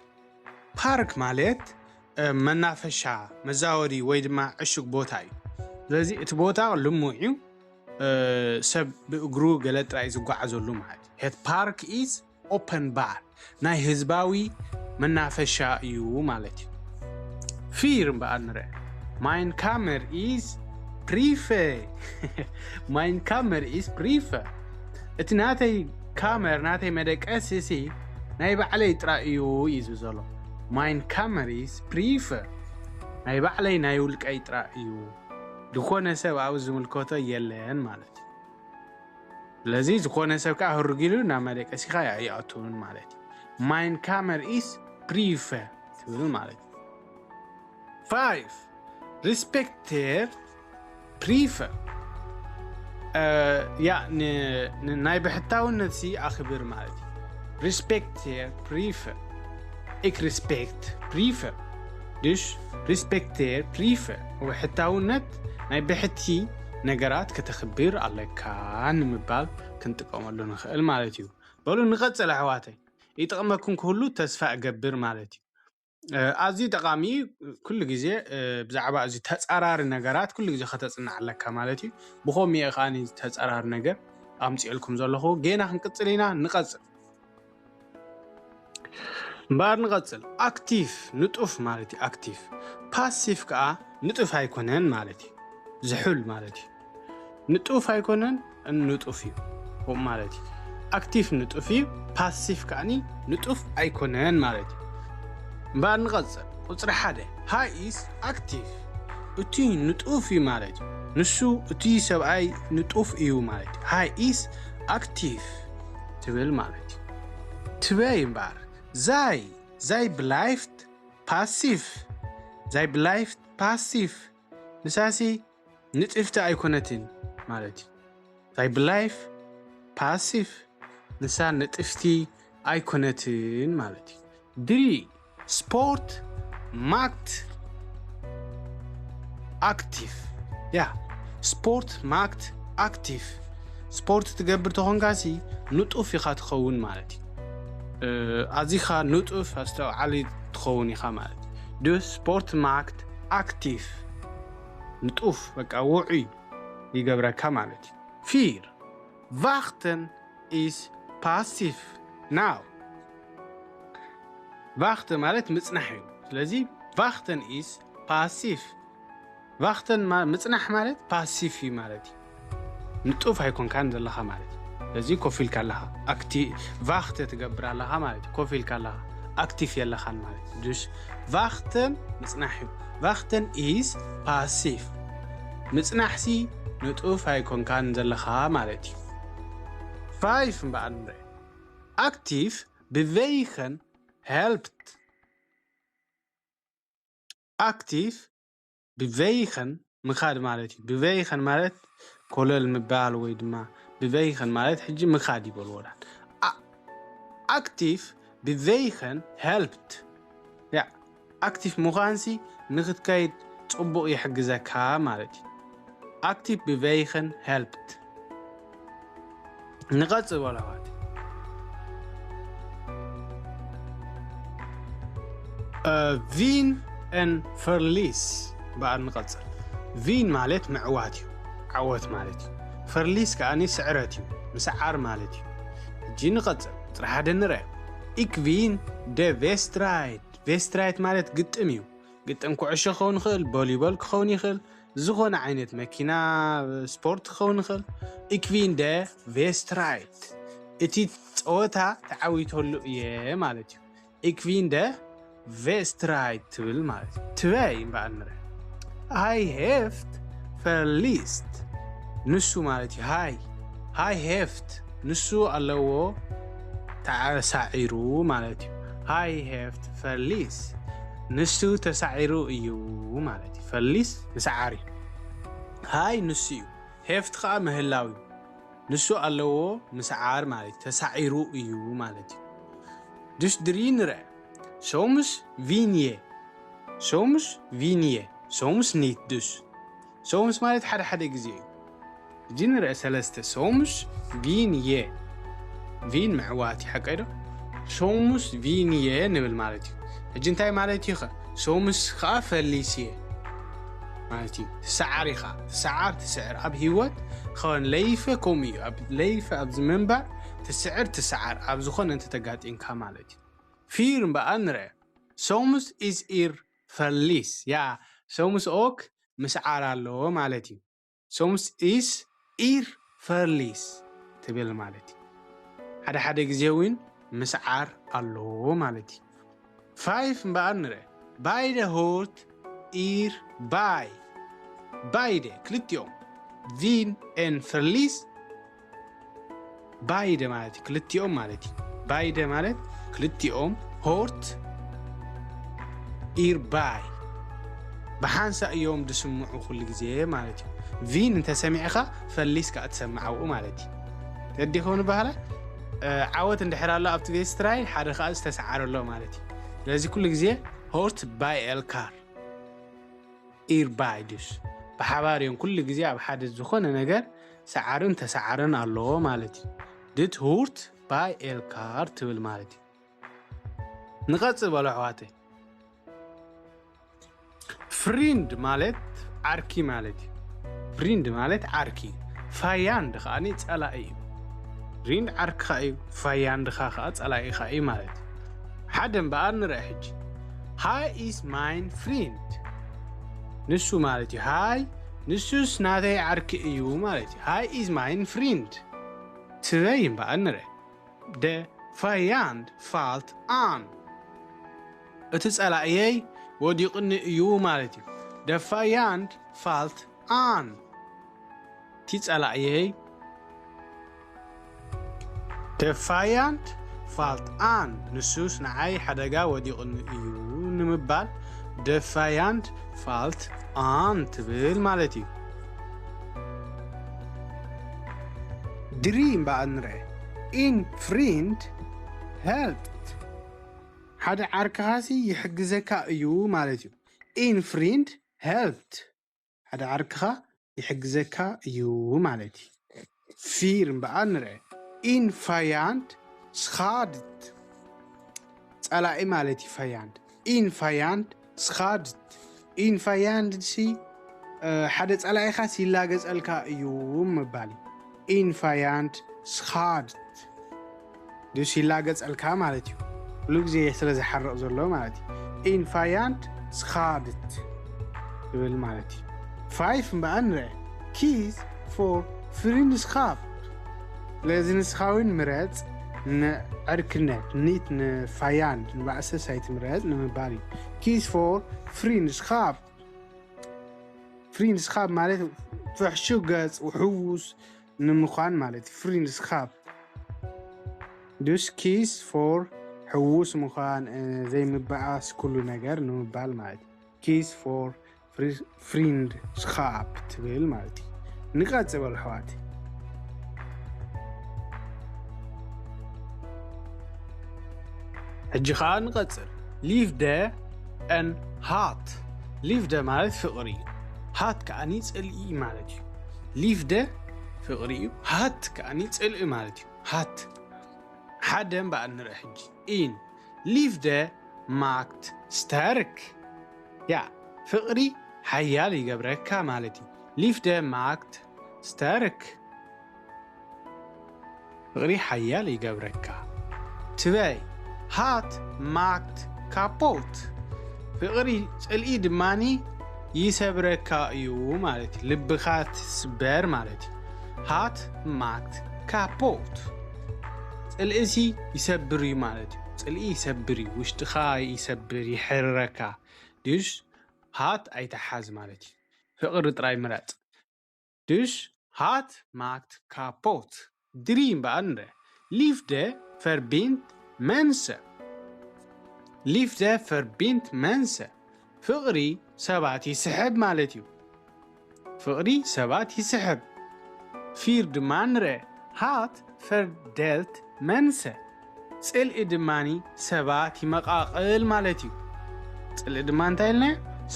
ፓርክ ማለት መናፈሻ፣ መዛወሪ ወይ ድማ ዕሹግ ቦታ እዩ። ስለዚ እቲ ቦታ ልሙዕ እዩ። ሰብ ብእግሩ ገለ ጥራይ ዝጓዓዘሉ ማለት እዩ። ሄት ፓርክ ኢስ ኦፐን ባር ናይ ህዝባዊ መናፈሻ እዩ ማለት እዩ። ፊር እምበኣር ንርአ። ማይን ካመር ኢስ ፕሪፈ። ማይን ካመር ኢስ ፕሪፈ። እቲ ናተይ ካመር፣ ናተይ መደቀሲ ሲ ናይ ባዕለይ ጥራይ እዩ እዩ ዝብል ዘሎ። ማይን ካመር ኢስ ፕሪፈ። ናይ ባዕለይ ናይ ውልቀይ ጥራይ እዩ። ዝኾነ ሰብ ኣብኡ ዝምልከቶ የለን ማለት እዩ። ስለዚ ዝኾነ ሰብ ከዓ ህርግ ኢሉ ናብ መደቀሲኻ ኣይኣቱን ማለት እዩ። ማይን ካመር ኢስ ፕሪፈ ትብል ማለት እዩ። ፋይቭ፣ ሪስፔክቴር ፕሪፈ። ያ ናይ ብሕታውነት ሲ ኣኽብር ማለት እዩ። ሪስፔክቴር ፕሪፈ። ኢክ ሪስፔክት ፕሪፈ። ድሽ ሪስፔክቴር ፕሪፈ። ብሕታውነት ናይ ብሕቲ ነገራት ከተኽብር ኣለካ ንምባል ክንጥቀመሉ ንኽእል ማለት እዩ። በሉ ንቐጽል ኣሕዋተይ። ይጠቕመኩም ክህሉ ተስፋ እገብር ማለት እዩ። ኣዝዩ ጠቓሚ እዩ። ኩሉ ግዜ ብዛዕባ እዚ ተጻራሪ ነገራት ኩሉ ግዜ ከተጽንዕ ኣለካ ማለት እዩ። ብኸምኡ እየ ከኣ ተጻራሪ ነገር ኣምጺኤልኩም ዘለኹ። ጌና ክንቅጽል ኢና፣ ንቐጽል። እምበኣር ንቐጽል። ኣክቲቭ ንጡፍ ማለት እዩ። ኣክቲቭ። ፓሲቭ ከኣ ንጡፍ ኣይኮነን ማለት እዩ። ዝሑል ማለት እዩ። ንጡፍ ኣይኮነን፣ ንጡፍ እዩ ማለት እዩ። ኣክቲቭ ንጡፍ እዩ፣ ፓሲቭ ከኣኒ ንጡፍ ኣይኮነን ማለት እዩ። እምበኣር ንቐጽል። ቁጽሪ ሓደ፣ ሃይ ኢስ ኣክቲቭ። እቲ ንጡፍ እዩ ማለት እዩ። ንሱ፣ እቲ ሰብኣይ ንጡፍ እዩ ማለት እዩ። ሃይ ኢስ ኣክቲቭ ትብል ማለት እዩ። ትበይ እምበኣር፣ ዛይ፣ ዛይ ብላይፍት ፓሲቭ። ዛይ ብላይፍት ፓሲቭ። ንሳሲ ንጥፍቲ ኣይኮነትን ማለት እዩ። ዛይ ብላይፍ ፓሲቭ። ንሳ ንጥፍቲ ኣይኮነትን ማለት እዩ። ድሪ ስፖርት ማክት ኣክቲቭ። ያ፣ ስፖርት ማክት ኣክቲቭ። ስፖርት ትገብር ተኾንካሲ ንጡፍ ኢኻ ትኸውን ማለት እዩ። ኣዚኻ ንጡፍ ኣስተውዓሊ ትኸውን ኢኻ ማለት እዩ። ዱ ስፖርት ማክት ኣክቲቭ። ንጡፍ፣ በቃ ውዑይ ይገብረካ ማለት እዩ። ፊር። ቫኽተን ኢስ ፓሲቭ ናው። ቫኽተ ማለት ምጽናሕ እዩ። ስለዚ ቫኽተን ኢስ ፓሲቭ። ቫኽተን ማ-፣ ምጽናሕ ማለት ፓሲቭ እዩ ማለት እዩ። ንጡፍ ኣይኮንካን ዘለኻ ማለት እዩ። ስለዚ ኮፍ ኢልካ ኣለኻ። ኣክቲ-፣ ቫኽተ ትገብር ኣለኻ ማለት እዩ። ኮፍ ኢልካ ኣለኻ። ኣክቲቭ የለኻን ማለት እዩ። Dus wachten ምጽናሕ እዩ። Wachten is passiv። ምጽናሕሲ ንጡፍ ኣይኮንካን ዘለኻ ማለት እዩ። ፋይፍ እምበኣር ንርኢ። Aktiv bewegen helpt። ኣክቲቭ ብቨይኸን ምኻድ ማለት እዩ። ብቨይኸን ማለት ኮለል ምባል ወይ ድማ ብቨይኸን ማለት ሕጂ ምኻድ ይበልዎ ዳን። ኣክቲቭ ብቨይኸን ሄልፕት። ያ ኣክቲቭ ምዃንሲ ንኽትከይድ ጽቡቕ ይሕግዘካ ማለት እዩ። ኣክቲቭ ብቨይኸን ሄልፕት። ንቐጽል በሉ ኣሕዋት። ቪን ኤን ፈርሊስ በኣል ንቐጽል። ቪን ማለት ምዕዋት እዩ፣ ዓወት ማለት እዩ። ፈርሊስ ከኣኒ ስዕረት እዩ፣ ምስዓር ማለት እዩ። ሕጂ ንቐጽል፣ ጥራሕ ሓደ ንርአ። ኢክ ቪን ደ ቬስትራይት። ቬስትራይት ማለት ግጥም እዩ። ግጥም ኩዕሾ ክኸውን ይኽእል፣ ቦሊቦል ክኸውን ይኽእል፣ ዝኾነ ዓይነት መኪና ስፖርት ክኸውን ይኽእል። ኢክ ቪን ደ ቬስትራይት፣ እቲ ጸወታ ተዓዊተሉ እየ ማለት እዩ። ኢክ ቪን ደ ቬስትራይት ትብል ማለት እዩ። ትበይ እምበኣር ንርአ። ሃይ ሄፍት ፈርሊስት፣ ንሱ ማለት እዩ። ሃይ ሃይ ሄፍት ንሱ ኣለዎ ተሳዒሩ ማለት እዩ። ሃይ ሄፍት ፈርሊስ፣ ንሱ ተሳዒሩ እዩ ማለት እዩ። ፈርሊስ ምስዓር እዩ። ሃይ ንሱ እዩ፣ ሄፍት ኸኣ ምህላው እዩ። ንሱ ኣለዎ ምስዓር ማለት እዩ። ተሳዒሩ እዩ ማለት እዩ። Dus drie ንርአ። Soms win je. Soms win je. Soms niet dus. Soms ማለት ሓደ ሓደ ግዜ እዩ። ሕጂ ንርአ ሰለስተ። Soms win je. ቪን ምዕዋት እዩ፣ ሓቀይ ዶ? Soms win je ንብል ማለት እዩ። ሕጂ እንታይ ማለት እዩ ኸ? Soms ኸኣ verlies je ማለት እዩ። ትሰዓር ኢኻ፣ ትሰዓር፣ ትስዕር። ኣብ ህይወት ኸን ለይፈ ከምኡ እዩ። ኣብ ለይፈ፣ ኣብዚ ምንባር ትስዕር፣ ትሰዓር፣ ኣብ ዝኾነ እንተተጋጢምካ ማለት እዩ። ፊር እምበኣር ንርአ። Soms is er verlies። ያ፣ soms ook ምስዓር ኣለዎ ማለት እዩ። Soms is er verlies ትብል ማለት እዩ። ሓደ ሓደ ግዜ እውን ምስዓር ኣለዎ ማለት እዩ። ፋይፍ እምበኣር ንርአ። Beide hoort hierbij። Beide ክልቲኦም፣ win en verlies፣ beide ማለት እዩ፣ ክልቲኦም ማለት እዩ። Beide ማለት ክልቲኦም፣ hoort hierbij ብሓንሳእ እዮም ዝስምዑ ኩሉ ግዜ ማለት እዩ። ቪን እንተሰሚዕኻ verlies ከኣ ትሰምዕ ኣብኡ ማለት እዩ። ተዲኾ ንበሃላ፣ እ፣ ዓወት እንድሕር ኣሎ ኣብቲ ቬስትራይት፣ ሓደ ከኣ ዝተሰዓረ ኣሎ ማለት እዩ። ስለዚ ኩሉ ግዜ hoort bij elkaar hierbij፣ dus ብሓባር እዮም ኩሉ ግዜ ኣብ ሓደ ዝኾነ ነገር ሰዓርን ተሰዓርን ኣለዎ ማለት እዩ። Dit hoort bij elkaar ትብል ማለት እዩ። ንቐጽል በሉ ኣሕዋተይ። ፍሪንድ ማለት ዓርኪ ማለት እዩ። ፍሪንድ ማለት ዓርኪ፣ ፋያንድ ከኣ ጸላኢ እዩ። ፍሪንድ ዓርክኻ እዩ፣ ፋያንድኻ ከኣ ጸላኢኻ እዩ ማለት እዩ። ሓደ እምበኣር ንርአ ሕጂ። Hij is mijn vriend። ንሱ ማለት እዩ። ሃይ ንሱስ ናተይ ዓርኪ እዩ ማለት እዩ። Hij is mijn vriend። ትበይ እምበኣር ንርአ። De vijand valt aan። እቲ ጸላእየይ ወዲቕኒ እዩ ማለት እዩ። De vijand valt aan። እቲ ጸላእየይ፣ de vijand valt aan፣ ንሱስ ንዓይ ሓደጋ ወዲቕኒ እዩ ንምባል de vijand valt aan ትብል ማለት እዩ። ድሪ እምበኣር ንርአ። Een vriend helpt። ሓደ ዓርክኻሲ ይሕግዘካ እዩ ማለት እዩ። Een vriend helpt። ሓደ ዓርክኻ ይሕግዘካ እዩ ማለት እዩ። ፊር እምበኣር ንርአ። Een vijand schaadt። ጸላኢ ማለት እዩ ፋያንድ። Een vijand schaadt። Een vijand ሲ፣ እ፣ ሓደ ጸላኢኻስ ይላገጸልካ እዩ ምባል እዩ። Een vijand schaadt። Dus ይላገጸልካ ማለት እዩ። ኩሉ ግዜ ስለ ዝሓርቕ ዘሎ ማለት እዩ። Een vijand schaadt ይብል ማለት እዩ። ፋይፍ እምበኣር ንርአ። Kies voor vriendschap። ስለዚ ንስኻ እውን ምረጽ፣ ንዕርክነት፣ ኒት ንፋያንድ፣ ንባእሰስ ኣይትምረጽ ንምባል እዩ። Kiss for Vriendschap። ፍሪንድስኻፕ ማለት ፍሕሹ ገጽ፣ ውሕውስ ንምዃን ማለት እዩ። ፍሪንድስኻፕ። ዱስ ኪስ ፎር ሕውስ ምዃን፣ እ፣ ዘይምበኣስ ኩሉ ነገር ንምባል ማለት እዩ። ኪስ ፎር ፍሪ-፣ ፍሪንድስኻፕ ትብል ማለት እዩ። ንቐጽል በሉ ኣሕዋት። ሕጂ ኸኣ ንቐጽል። ሊፍደ ኤን ሃት። ሊፍደ ማለት ፍቕሪ እዩ። ሃት ከኣኒ ጽልኢ ማለት እዩ። ሊፍደ ፍቕሪ እዩ። ሃት ከኣኒ ጽልኢ ማለት እዩ። ሃት። ሓደ እምበኣር ንርኢ ሕጂ። ኢን። ሊፍደ ማክት ስተርክ። ያ፣ ፍቕሪ ሓያል ይገብረካ ማለት እዩ። ሊፍደ ማክት ስተርክ። ፍቕሪ ሓያል ይገብረካ። ትበይ። ሃት ማክት ካፖት። ፍቕሪ ጽልኢ ድማኒ ይሰብረካ እዩ ማለት እዩ። ልብኻ ትስበር ማለት እዩ። ሃት ማክት ካፖት። ጽልኢሲ ይሰብር እዩ ማለት እዩ። ጽልኢ ይሰብር እዩ። ውሽጥኻ ይሰብር፣ ይሕርረካ። ድሽ ሃት ኣይትሓዝ ማለት እዩ። ፍቕሪ ጥራይ ምረጽ። ድሽ ሃት ማክት ካፖት። ድሪ እምበኣር ንረ። ሊፍደ ፈርቢንት መንሰ። ሊፍደ ፈርቢንት መንሰ። ፍቕሪ ሰባት ይስሕብ ማለት እዩ። ፍቕሪ ሰባት ይስሕብ። ፊር ድማ ንረ። ሃት ፈርደልት መንሰ። ጽልኢ ድማኒ ሰባት ይመቓቕል ማለት እዩ። ጽልኢ ድማ እንታይ ኢልና?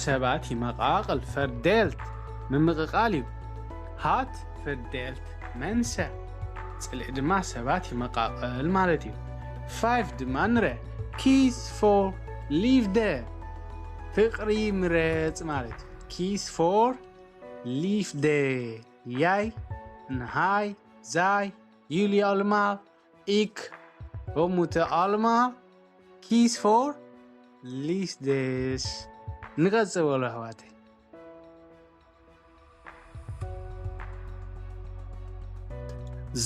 ሰባት ይመቓቕል። ፈርደልት ምምቕቓል እዩ። ሃት ፈርደልት መንሰ። ጽልኢ ድማ ሰባት ይመቓቕል ማለት እዩ። ፋይቭ ድማ ንረ። ኪስ ፎር ሊፍደ። ፍቕሪ ምረጽ ማለት እዩ። ኪስ ፎር ሊፍደ። ያይ፣ ንሃይ፣ ዛይ፣ ዩሊ ኣልማ፣ ኢክ፣ ሆሙተ ኣልማ፣ ኪስ ፎር ሊስደስ። ንቐጽል በሉ ኣሕዋተይ።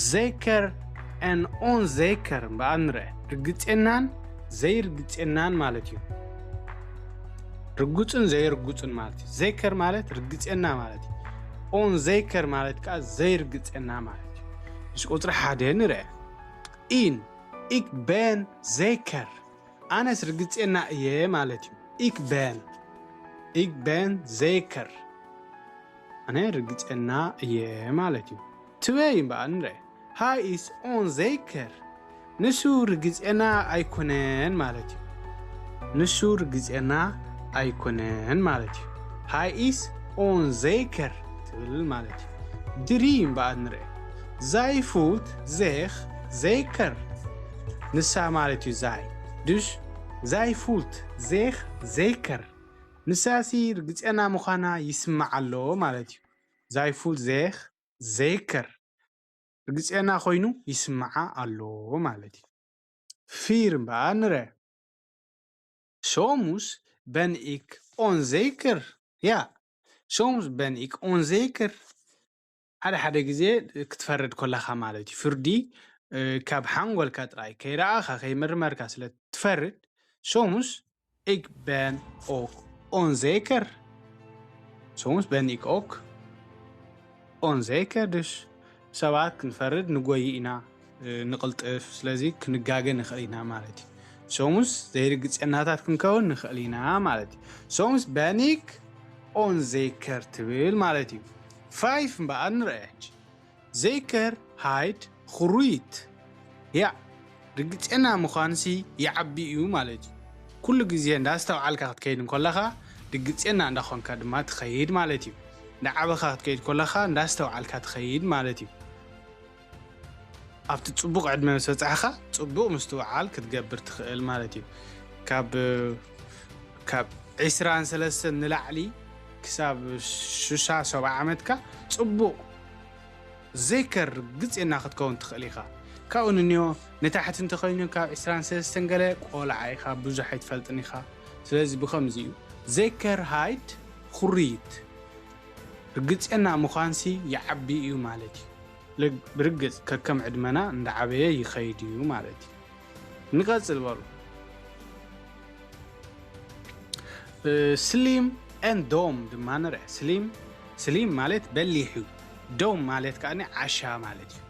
ዜከር ኤን ኦን ዜከር እምበኣር ንረ። ርግጼናን ዘይርግጼናን ማለት እዩ። ርጉጽን ዘይርጉጽን ማለት እዩ። ዜከር ማለት ርግጼና ማለት እዩ። ኦን ዜከር ማለት ከኣ ዘይርግጼና ማለት እዩ። ምስ ቁጽሪ ሓደ ንረ። ኢን፣ ኢክ ቤን ዜከር። ኣነስ ርግጼና እየ ማለት እዩ። ኢክ ቤን፣ ኢክ ቤን ዜከር። ኣነ ርግጼና እየ ማለት እዩ። ትበይ እምበኣር ንረ። ሃይ ኢስ ኦን ዜከር። ንሱ ርግጼና ኣይኮነን ማለት እዩ። ንሱ ርግጼና ኣይኮነን ማለት እዩ። ሃይ ኢስ ኦን ዜከር ትብል ማለት እዩ። ድሪ እምበኣር ንረ። ዛይ ፉልት ዜኽ ዜከር። ንሳ ማለት እዩ ዛይ። ድሽ ዛይ ፉልት ዜኽ ዜከር። ንሳሲ ርግጼና ምዃና ይስምዓ ኣሎ ማለት እዩ። ዛይ ፉልት ዜኽ ዜከር። ርግጼና ኮይኑ ይስምዓ ኣሎ ማለት እዩ። ፊር እምበኣር ንረ። ሶሙስ በን ኢክ ኦን ዜከር። ያ፣ ሶሙስ በን ኢክ ኦን ዜከር። ሓደ ሓደ ግዜ ክትፈርድ ከለኻ ማለት እዩ። ፍርዲ፣ እ፣ ካብ ሓንጎልካ ጥራይ ከይረኣኻ ከይመርመርካ ስለ ትፈርድ፣ ሶሙስ ኢክ በን ኦክ ኦን ዜከር። ሶሙስ በን ኢክ ኦክ ኦን ዜከር። ድሽ ሰባት ክንፈርድ ንጎይ ኢና፣ እ፣ ንቕልጥፍ፣ ስለዚ ክንጋገ ንኽእል ኢና ማለት እዩ። ሶሙስ ዘይርግጸናታት ክንከውን ንኽእል ኢና ማለት እዩ። ሶሙስ በን ኢክ ኦን ዜከር ትብል ማለት እዩ። ፋይፍ እምበኣር ንርአ ሕጂ። ዜከር ሃይድ ኹሩይት። ያ፣ ርግጸና ምዃንሲ ይዓቢ እዩ ማለት እዩ። ኩሉ ግዜ እንዳስተውዓልካ ክትከይድ እንከለኻ፣ ርግጸና እንዳኾንካ ድማ ትኸይድ ማለት እዩ። እንዳዓበኻ ክትከይድ ከለኻ እንዳስተውዓልካ ትኸይድ ማለት እዩ። ኣብቲ ጽቡቕ ዕድመ ምስ በጻሕካ፣ ጽቡቕ ምስትውዓል ክትገብር ትኽእል ማለት እዩ። ካብ፣ ካብ ዕስራን ሰለስተን ንላዕሊ ክሳብ ሽሳ ሰብዓ ዓመትካ ጽቡቕ ዜከር ርግጽ ኢልና ክትከውን ትኽእል ኢኻ። ካብኡ ንንዮ ንታሕቲ እንተኾይኑ ካብ ዕስራን ሰለስተን ገለ ቆልዓ ኢኻ፣ ብዙሕ ኣይትፈልጥን ኢኻ። ስለዚ ብኸምዚ እዩ። ዜከር ሃይድ ኹርይት ርግጽ ኢልና ምዃንሲ ይዓቢ እዩ ማለት እዩ። ብርግጽ ከከም ዕድመና እንዳዓበየ ይኸይድ እዩ ማለት እዩ። ንቐጽል በሉ። ስሊም and ዶም ድማ ንርአ። ስሊም ስሊም ማለት በሊሕ እዩ። ዶም ማለት ከዓ ዓሻ ማለት እዩ።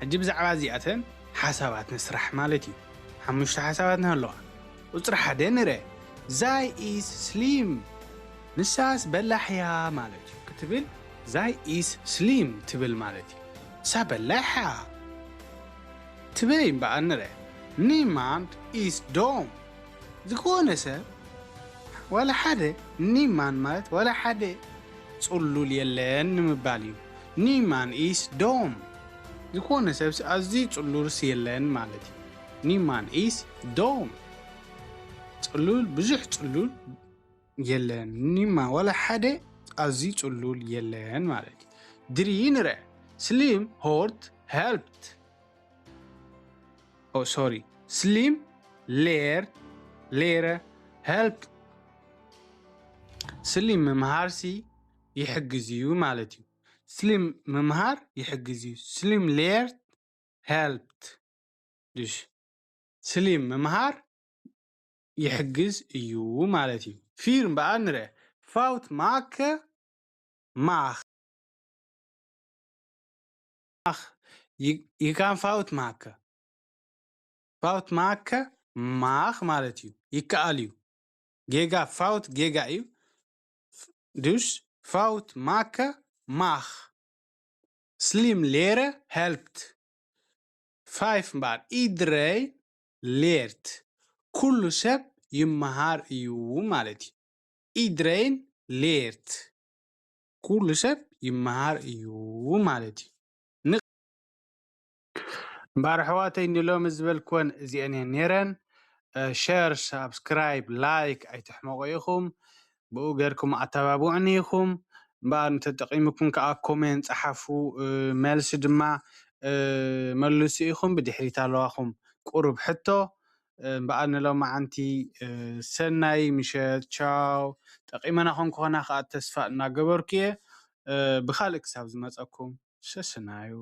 ሕጂ ብዛዕባ እዚኣተን ሓሳባት ንስራሕ ማለት እዩ። ሓሙሽተ ሓሳባት ንህለዋ። ቁፅሪ ሓደ ንርአ። ዛይ ኢስ ስሊም፣ ንሳስ በላሕ እያ ማለት እዩ። ክትብል ዛይ ኢስ ስሊም ትብል ማለት እዩ። እሳ በላሕ እያ ትበይ እምበኣር ንርአ። ኒማንድ ኢስ ዶም፣ ዝኾነ ሰብ ዋላ ሓደ፣ ኒማን ማለት ዋላ ሓደ ጽሉል የለን ንምባል እዩ። ኒማን ኢስ ዶም፣ ዝኾነ ሰብሲ ኣዝዩ ጽሉልስ የለን ማለት እዩ። ኒማን ኢስ ዶም፣ ጽሉል፣ ብዙሕ ጽሉል የለን። ኒማን ዋላ ሓደ ኣዝዩ ጽሉል የለን ማለት እዩ። ድሪ ንርአ። ስሊም ሆርት ሄልፕት፣ ኦ ሶሪ፣ ስሊም ሌር ሌረ ሄልፕ። ስሊም ምምሃርሲ ይሕግዝ እዩ ማለት እዩ። ስሊም ምምሃር ይሕግዝ እዩ። ስሊም ሌርት ሄልፕት። ድሽ ስሊም ምምሃር ይሕግዝ እዩ ማለት እዩ። ፊር እምበኣር ንርአ። ፋውት ማከ ማኽ፣ ማኽ፣ ይካን ፋውት ማከ፣ ፋውት ማከ ማኽ ማለት እዩ። ይከኣል እዩ። ጌጋ፣ ፋውት ጌጋ እዩ። ዱስ ፋውት ማከ ማኽ። ስሊም ሌረ ሄልፕት። ፋይፍ እምበኣር፣ ኢድረይ ሌርት፣ ኩሉ ሰብ ይመሃር እዩ ማለት እዩ። ኢድረይን ሌርት፣ ኩሉ ሰብ ይመሃር እዩ ማለት እዩ። ን-፣ እምበኣር ኣሕዋተይ፣ ንሎሚ ዝበልክወን እዚአን እየን ነይረን። እ፣ ሸር፣ ሳብስክራይብ፣ ላይክ ኣይትሕመቑ ኢኹም። ብኡ ገይርኩም ኣተባብዑኒ ኢኹም። እምበኣር እንተጠቒሙኩም ከኣ ኮሜንት ጸሓፉ፣ እ፣ መልሲ ድማ፣ እ፣ መልሱ ኢኹም። ብድሕሪት ኣለዋኹም ቁሩብ ሕቶ። እ፣ እምበኣር ንሎማዓንቲ፣ እ፣ ሰናይ ምሸት። ቻው። ጠቒመናኹም ክኾና ከኣ ተስፋ እናገበርኩ እየ። እ፣ ብኻልእ ክሳብ ዝመጸኩም ሰስናዩ።